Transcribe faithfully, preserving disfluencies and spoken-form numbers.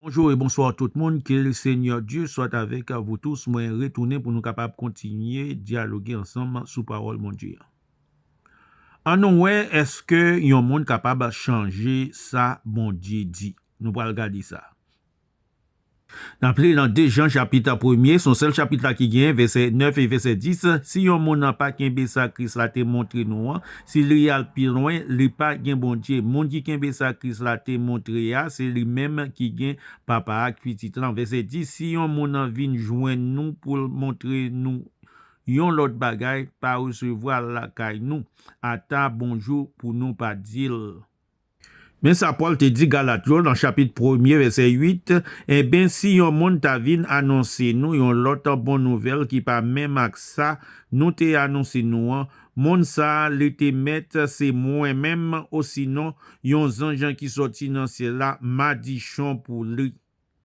Bonjou e bonswa tout moun, ke le Senyè Dye swa avèk vou tous. Mwen retounen pou nou kapab kontinye dyaloge ansanm sou pawòl Bondye an. Ann nou wè, èske yon moun kapab chanje sa Bondye di? Nou pral gade sa. N ap li nan de Jan chapit premye, se yon sèl chapit la ki gen, vèsè nèf e vèsè dis. Si yon moun pa kenbe sa Kris la te montre nou an, si li al pi lwen, li pa gen Bondye. Moun ki kenbe sa Kris la te montre a, se li menm ki gen Papa ak Pitit lan. Vèsè dis, si yon moun vin jwenn nou pou l montre nou yon lòt bagay, pa resevwa l lakay nou. Ata bonjou pou nou pa di l. Men sa Pòl te di Galat yo nan chapit premye, vèsè uit, enben, si yon moun ta vin anonse nou yon lòt bon nouvèl ki pa menm ak sa nou te anonse nou an, moun sa a, li te mèt se mwen menm, osinon yon zanj ki sòti nan syèl la, madichon pou li.